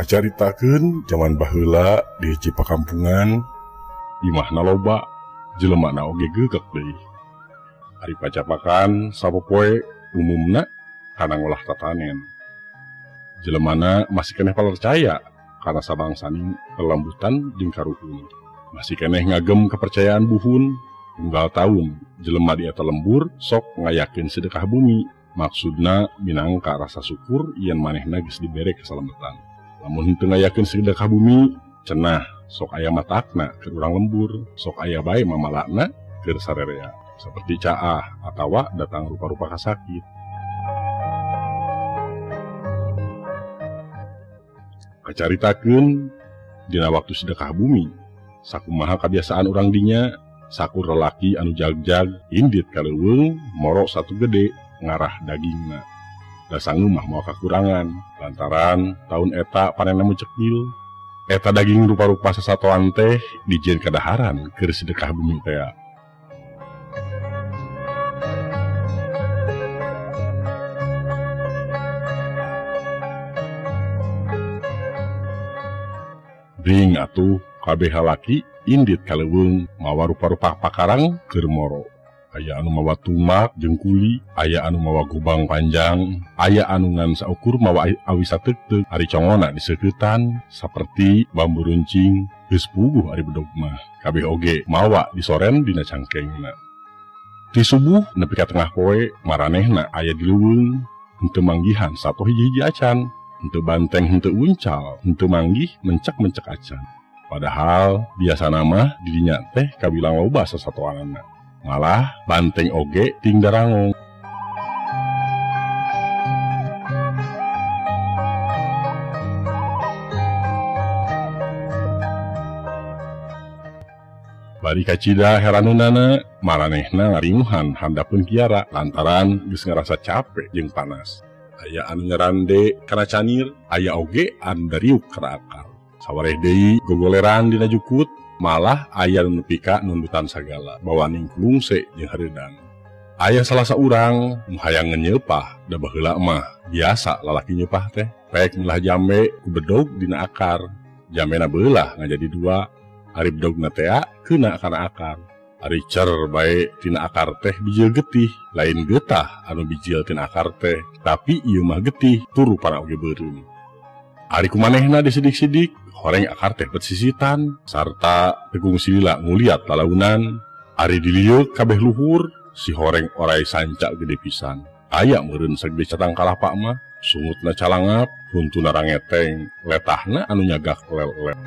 Kacaritakeun jaman baheula di hiji pakampungan imahna loba jelemana oge geugek deui. Ari pacapakan sapopoe umumna kana ngolah tatanen. Jelemana masih keneh palercaya kana sabangsaning lelembutan jeung karuhun. Masih keneh ngagem kepercayaan buhun. Unggal taun jelema di eta lembur sok ngayakeun sedekah bumi. Maksudna minangka rasa syukur yen manehna geus dibere kasalametan. Lamun henteu ngayakeun sedekah bumi, cenah sok aya matakna keur urang lembur, sok aya bae mamalakna keur sarerea, seperti caah atawa datang rupa-rupa kasakit. Kacaritakeun dina waktu sedekah bumi, sakumaha kabiasaan urang dinya, sakur lelaki anu jagjag indit ka leuweung moro satu gede ngarah dagingna. Da sangu mah moal kakurangan lantaran taun eta panenna mu cekil. Eta daging rupa-rupa sasatoan teh dijieun kadaharan keur sedekah bumi tea. Ring atuh kabeh halaki indit ka leuweung mawa rupa-rupa pakarang keur moro. Aya anu mawa tumak jeung kuli, aya anu mawa gobang panjang, aya anu ngan saukur mawa awi sateuteup, ari congona diseukeutan saperti bambu runcing geus puguh ari bedog mah. Kabeh oge mawa disoren dina cangkengna. Ti subuh nepi ka tengah poe maranehna aya di leuweung, henteu manggihan sato hiji-hiji acan, henteu banteng henteu uncal, henteu manggih mencek-mencek acan. Padahal biasana mah didinya teh kabilang loba sasatoanana. Malah banteng oge ting darangong. Bari kacida heraneunana maranehna ngaringuhan handapeun kiara lantaran geus ngarasa capek jeung panas. Aya anu nyarande kana canir, aya oge anu dariuk kana akar. Sawareh deui gogoleran dina jukut, malah aya nu nepi ka nundutan sagala bawaning kulungse jeung hareudang. Aya salah saurang nu hayang nyeupah, da baheula mah biasa lalaki nyeupah teh rek meulah jambe ku bedog dina akar. Jambena beulah ngajadi dua, ari bedogna tea keuna kana akar. Ari cer bae tina akar teh bijil getih, lain getah anu bijil tina akar teh, tapi ieu mah getih turu para oge beureum. Ari kumanehna disidik-sidik, horeng akar teh bersisitan, sarta tegung silila nguliat lalaunan. Ari dilieu kabeh luhur, si horeng orai sanca gede pisan. Aya meureun sagede catang kalapa mah, sungutna calangap, huntuna rangeteng, letahna anu nyagak lel-lel.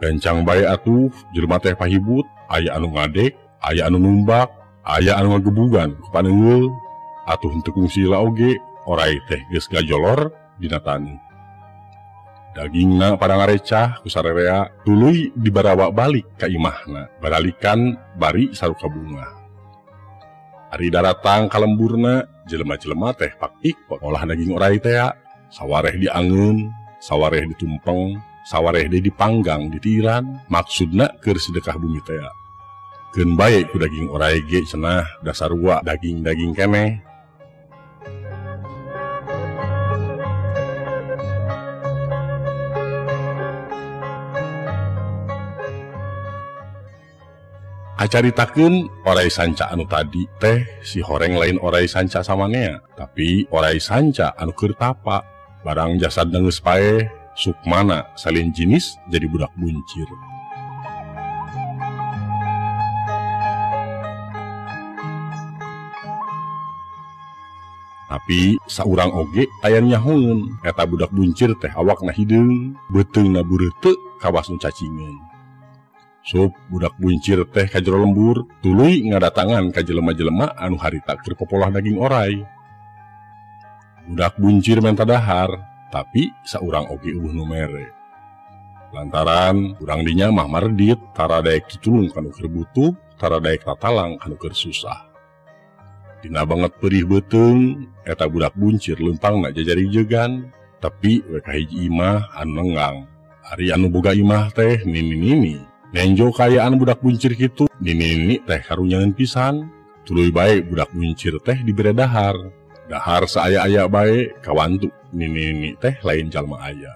Gancang bae atuh jelema teh pahibut, aya anu ngadek, aya anu numbak, aya anu ngagebugan ku paneunggeul. Atuh henteu kungsi oge, orai teh geus gajolor dina taneuh. Dagingna pada ngarecah ku sarerea, tuluy dibarawa balik ka imahna, baralikan bari saruka bunga. Ari daratang ka lemburna, jelema-jelema teh pakik olah daging orai tea, sawareh diangeun, sawareh ditumpeng, sawareh deui dipanggang ditiran, maksudna keur sedekah bumi tea. Keun bae ku daging orai ge cenah dasarua daging-daging keneh. Kacaritakeun orai sanca anu tadi teh si horeng lain orai sanca samanea, tapi orai sanca anu keur tapa. Barang jasadna geus paeh, sukmana salin jinis jadi budak buncir. Tapi saurang oge aya nyahoeun eta budak buncir teh awakna hideung, beuteungna bureuteu kawas nu cacingeun. Sup budak buncir teh ka jero lembur tuluy ngadatangan ka jelema-jelema anu harita keur popolah daging orai. Budak buncir menta dahar, tapi saurang oge eueuh nu mere. Lantaran urang dinya mah mardit, tara daek ditulung kanu keur butuh, tara daek tatalang kanu keur susah. Dina banget perih beuteung, eta budak buncir leumpangna jajari jegan, tapi we ka hiji imah anu nenggang. Ari anu boga imah teh nini-nini. Nenjo kayaan budak buncir kitu, nini-nini teh karunyaeun pisan. Tuluy bae budak buncir teh dibere dahar. Dahar saaya-aya bae kawantu nini-nini teh lain jalma aya.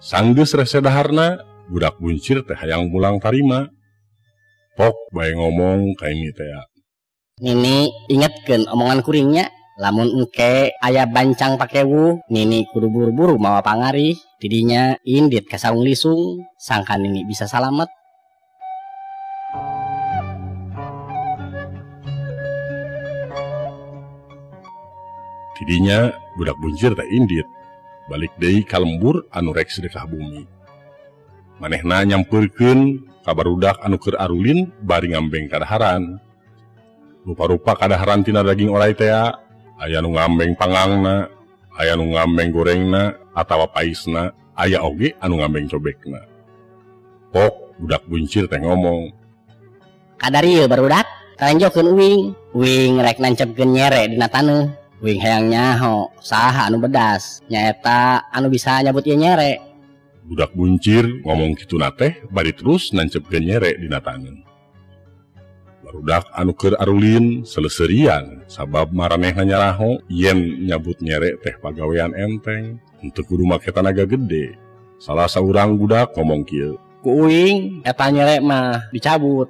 Sanggeus rese daharna, budak buncir teh hayang mulang tarima. Pok bae ngomong ka ini teh. Nini ingetkeun omongan kuringnya. Lamun engke aya bancang pakewu, nini kudu buru-buru mawa pangarih. Tidinya indit ka saung lisung, sangka nini bisa salamet. Tidinya budak buncir teh indit, balik deui ka lembur anu rek sedekah bumi. Manehna nyampeurkeun ka barudak anu keur arulin bari ngambeng kadaharan. Rupa-rupa kadaharan tina daging orai tea. Aya nu ngambeng pangangna, aya nu ngambeng gorengna atawa paisna, aya oge anu ngambeng cobekna. Pok budak buncir teh ngomong, "Kadari ieu barudak, talenjokeun uing, uing rek nancepkeun nyere dina taneuh, uing hayang nyaho saha anu bedas, nyaeta anu bisa nyabut ieu nyere." Budak buncir ngomong kituna teh bari terus nancepkeun nyere dina taneuh. Barudak anu keur arulin seleuserian sabab maranehna nyaraho yen nyabut nyere teh pagawean enteng, henteu kudu make tanaga gede. Salah saurang budak ngomong kieu, "Ku uing eta nyere mah dicabut.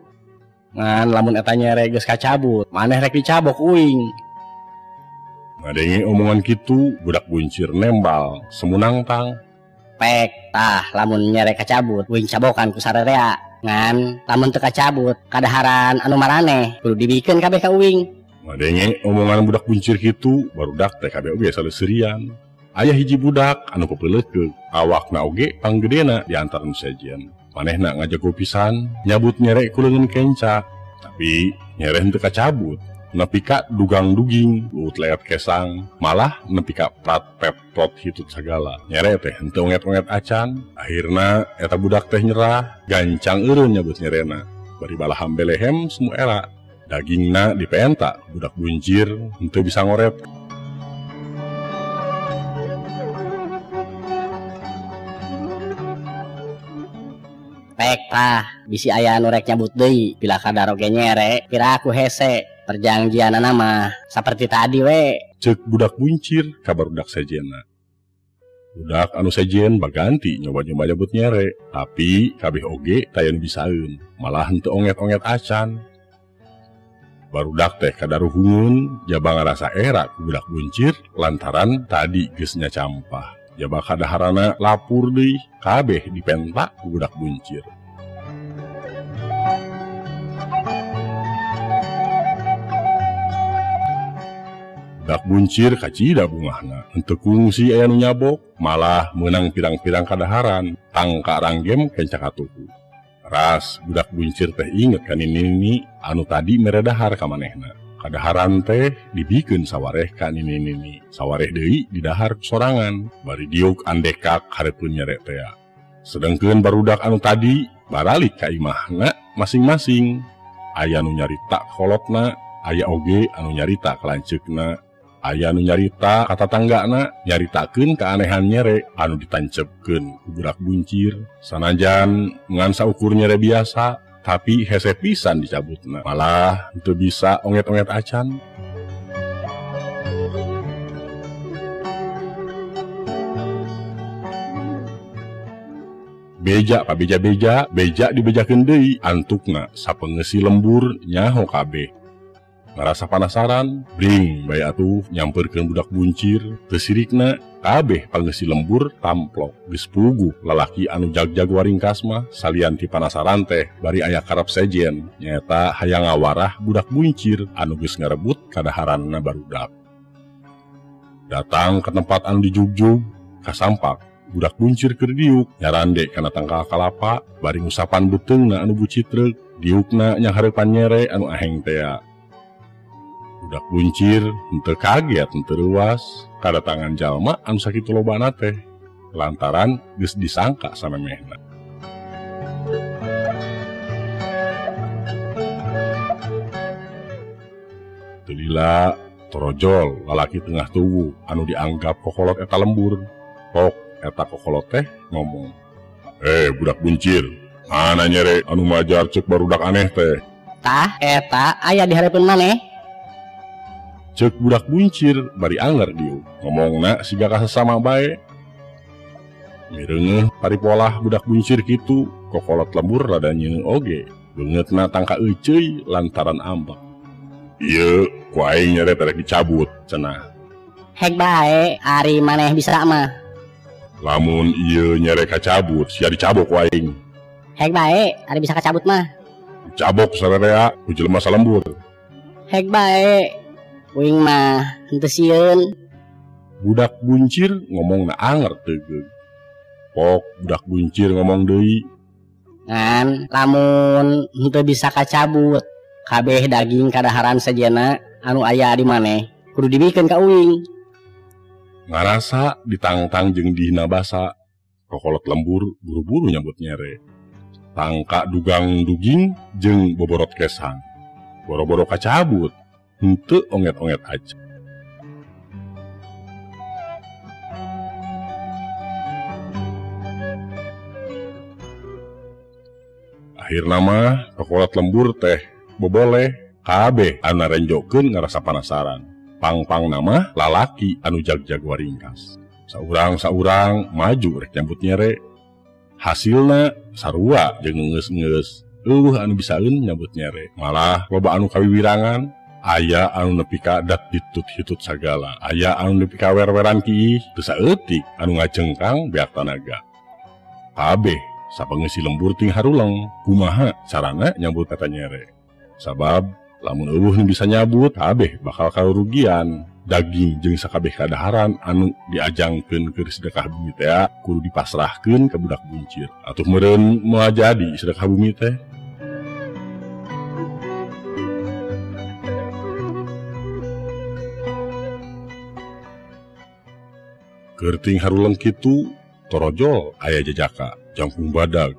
Ngan lamun eta nyere geus kacabut, maneh rek dicabok uing." Ngadenge omongan kitu, budak buncir nembal semunangtang. "Pek tah lamun nyere kacabut, uing cabokan ku sarerea. Ngan lamun teu kacabut, kadaharan anu maraneh kudu dibikeun kabeh ka uing." Ngadenge omongan budak buncir kitu, barudak teh kabeh oge saleuserian. Aya hiji budak anu pepeleukeuk, awakna oge panggedena di antara nu sejen. Manehna ngajago pisan nyabut nyere ku leungeun kenca, tapi nyere henteu kacabut. Nepi ka dugang-duging, luut leet kesang, malah nepi ka prat pep prot hitut sagala. Nyere teh henteu onget-onget acan. Akhirna eta budak teh nyerah, gancang eureun nyabut nyerena. Bari balaham belehem semu era. Dagingna dipenta, budak buncir henteu bisa ngoret. Pek tah, bisi aya anu rek nyabut deui, bila kadar oge nyere, pira aku hese. Perjanjianana mah saperti tadi we. Cek budak buncir ka barudak sejena. Budak anu sejen baganti nyoba-nyoba nyabut nyere, tapi kabeh oge taya nu bisaeun, malah henteu onget-onget acan. Barudak teh kadaruhungeun jaba ngarasa era ku budak buncir lantaran tadi geus nyacampah. Jaba kadaharana lapur deui, kabeh dipenta ku budak buncir. Budak buncir kacida bungahna, henteu kungsi aya nu nyabok, malah meunang pirang-pirang kadaharan, tangka ranggem kenca katuhu. Ras budak buncir teh inget ka nini-nini anu tadi mere dahar ka manehna. Kadaharan teh dibikeun sawareh ka nini-nini, sawareh deui didahar ku sorangan, bari diuk andekak hareupeun nyere tea. Sedengkeun barudak anu tadi baralik ka imahna masing-masing. Aya nu nyarita kolotna, aya oge anu nyarita ka lanceukna. Aya nu nyarita ka tatanggana, nyaritakeun keanehan nyere anu ditancepkeun ku budak buncir. Sanajan ngan saukur nyere biasa, tapi hese pisan dicabutna, malah teu bisa onget-onget acan. Beja pa beja-beja, beja dibejakeun deui, antukna sapengeusi lembur nyaho kabeh. Ngarasa panasaran, bring bae atuh nyamperkeun budak buncir, teu sirikna kabeh pangeusi lembur tamplok. Geus puguh lalaki anu jagjag waringkas mah salian ti panasaran teh bari aya karep sejen, nyaeta hayang ngawarah budak buncir anu geus ngarebut kadaharanna barudak. Datang ke tempat anu dijugjug, Kasampak budak buncir keur diuk nyarande kana tangkal kalapa bari ngusapan beuteungna anu bucitreuk diukna nyanghareupan nyere anu aheng tea. Budak buncir henteu kaget henteu reuas kadatangan jalma anu sakitu lobana teh lantaran geus disangka samemehna. Teu lila torojol lalaki tengah tuwuh anu dianggap kokolot eta lembur. Pok eta kokolot teh ngomong, "Budak buncir, mana nyere anu majar ceuk barudak aneh teh?" Tah eta aya di hareupeun maneh. Ceuk budak buncir bari anger dieu, ngomongna siga kasasama bae. Mireungeuh paripolah budak buncir kitu, kokolot lembur rada nyeuneu oge, beungeutna tangka euceuy lantaran ambek. Ieu ku aing nyere terek dicabut cenah. Hek bae ari maneh bisa mah. Lamun ieu nyere kacabut sia dicabok ku aing. Hek bae ari bisa kacabut mah. Dicabok sararea ku jelema salembur. Hek bae uing mah henteu sieun. Budak buncir ngomongna anger teugeug. Pok budak buncir ngomong deui. Ngan lamun henteu bisa kacabut kabeh daging kadaharan sejenna anu aya di maneh kudu dibikeun ka uing. Ngarasa ditangtang jeung dihina basa, kokolot lembur buru-buru nyambut nyere. Tangka dugang duging jeung boborot kesang. Boro-boro kacabut, henteu onget-onget aja. Akhirna mah kokolot lembur teh boboleh kabeh anu narenjokeun ngarasa panasaran. Pang-pang nama lalaki anu jag-jag waringkas. Saurang-saurang maju rek nyambut nyere. Hasilna sarua jeung ngeus-ngeus. Eueuh anu bisaeun nyambut nyere. Malah loba anu kawiwirangan, aya anu nepi ka dat ditut-hitut sagala, aya anu nepi ka wer-weran kiih, teu saeutik anu ngajengkang beak tanaga. Kabeh sapangeusi lembur ting haruleng, kumaha carana nyambut eta nyere. Sabab lamun eueuh nu bisa nyabut, kabeh bakal karugian. Daging jeung sakabeh kadaharan anu diajangkeun keur sedekah bumi teh kudu dipasrahkeun ka budak buncir. Atuh meureun moal jadi sedekah bumi teh. Keur ting haruleng kitu, torojol aya jejaka, jangkung badag.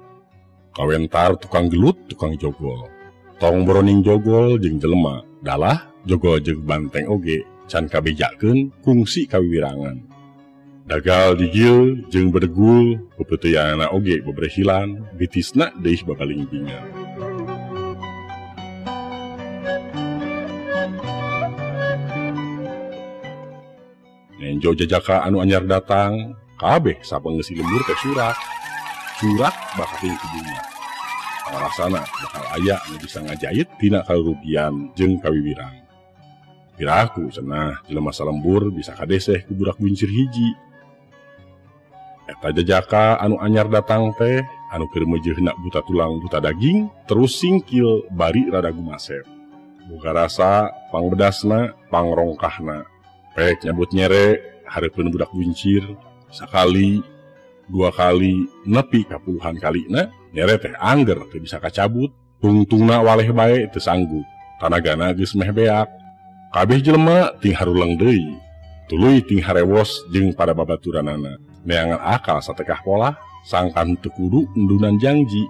Kawentar tukang gelut, tukang jogol. Tong boroning jogol jeung jelema, dalah jogol jeung banteng oge can kabejakeun kungsi kawiwirangan. Dagal digil jeung berdegul, pepeuteuyana oge beberhilan, bitisna deui babalingpingan. Nenjo jejaka anu anyar datang, kabeh sapengeusi lembur teh surak. Surak bakating kudunya. Rasana bakal aya anu bisa ngajait tina karugian jeung kawiwirang. Piraku cenah jelema salembur bisa kadeseh ku budak buncir hiji. Eta jejaka anu anyar datang teh anu keur meujeuhna buta tulang buta daging terus singkil bari rada gumasep. Boga rasa pangbedasna pangrongkahna. Pek nyabut nyere hareupeun budak buncir sakali dua kali nepi ka puluhan kalina nyere teh angger teu bisa kacabut, tungtungna waleh bae teu sanggup, tanagana geus meh beak. Kabeh jelema ting haruleng deui, tuluy ting harewos jeung pada babaturanana. Neangan akal satekah polah, sangkan teu kudu endunan jangji.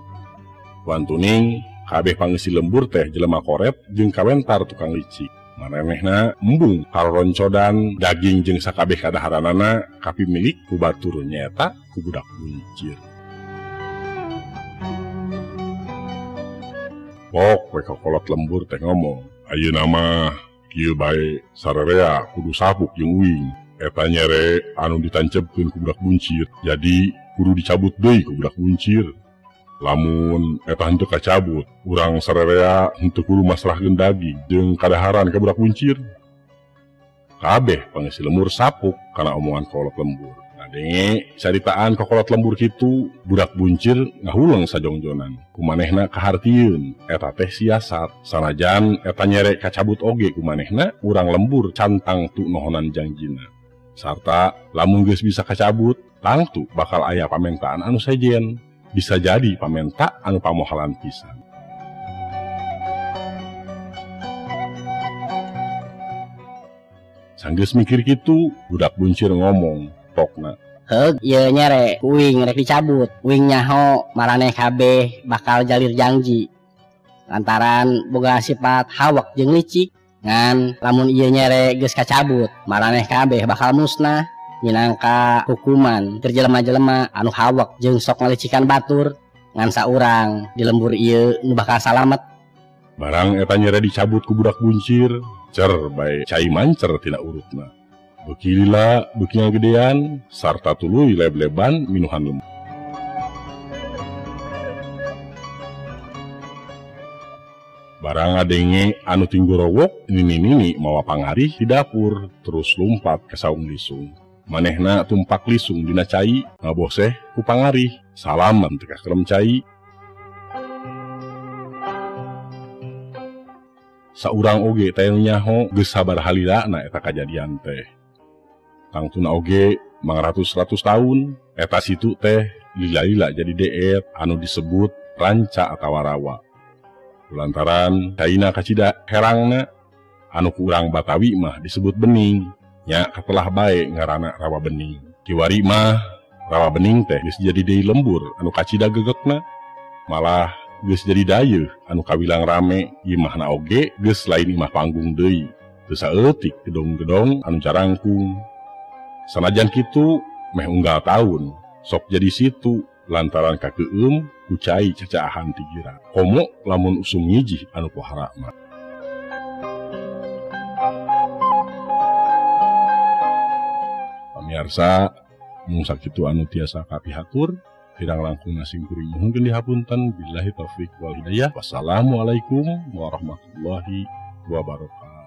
Wantuning kabeh pangeusi lembur teh jelema korep jeung kawentar tukang licik. Maranehna embung karoroncodan daging jeung sakabeh kadaharanana kapimilik ku batur nyaeta ku budak buncir. Pok we kokolot lembur teh ngomong, "Ayeuna mah kieu bae sararea kudu sabuk jeung uing. Eta nyere anu ditancepkeun ku budak buncir, jadi kudu dicabut deui ku budak buncir. Lamun eta henteu kacabut, urang sararea henteu kudu masrahkeun daging jeung kadaharan ka budak buncir." Kabeh pangeusi lembur sapuk kana omongan kokolot lembur. Ngadenge caritaan kokolot lembur kitu, budak buncir ngahuleng sajongjonan. Kumanehna kahartieun eta teh siasat. Sanajan eta nyere kacabut oge kumanehna urang lembur cantang tu nohonan jangjina. Sarta lamun geus bisa kacabut, tangtu bakal aya pamentaan anu sejen. Bisa jadi pamenta anu pamohalan pisan. Sanggeus mikir kitu, budak buncir ngomong, pokna. Heug, ieu nyere, uing rek dicabut. Uing nyaho maraneh kabeh bakal jalir janji. Lantaran boga sifat hawak jeung licik, ngan lamun ieu nyere geus kacabut, maraneh kabeh bakal musnah. Minangka hukuman keur jelema-jelema anu hawak jeung sok ngalicikan batur, ngan saurang di lembur ieu nu bakal salamet. Barang eta nyere dicabut ku budak buncir, cer bae cai mancer tina urutna. Beuki lila, beuki ngagedean, sarta tuluy leb-leban minuhan lembur. Barang ngadenge anu tinggorowok, nini-nini mawa pangarih di dapur, terus lumpat ke saung lisung. Manehna tumpak lisung dina cai, ngaboseh ku pangarih, salaman teu kakerem cai. Saurang oge teh nyaho geus sabar halilana eta kajadian teh. Tangtuna oge mangratus-ratus taun eta situ teh lila-lila jadi deet anu disebut ranca atawa rawa. Lantaran caina kacida herangna anu ku urang Batawi mah disebut bening. Nya katelah bae ngaranna rawa bening. Kiwari mah rawa bening teh geus jadi deui lembur anu kacida gegekna. Malah geus jadi dayeuh anu kawilang rame, imahna oge geus lain imah panggung deui. Teu saeutik gedong-gedong anu carangkung. Sanajan kitu meh unggal taun sok jadi situ lantaran kakeueum ku cai cacaahan tigira. Komo lamun usum ngijih anu pohara mah. Pamiarsa mung sakitu anu tiasa kapihatur, kirang langkung simkuring nuhunkeun dihapunten. Billahi taufik wal hidayah. Wassalamualaikum warahmatullahi wabarakatuh.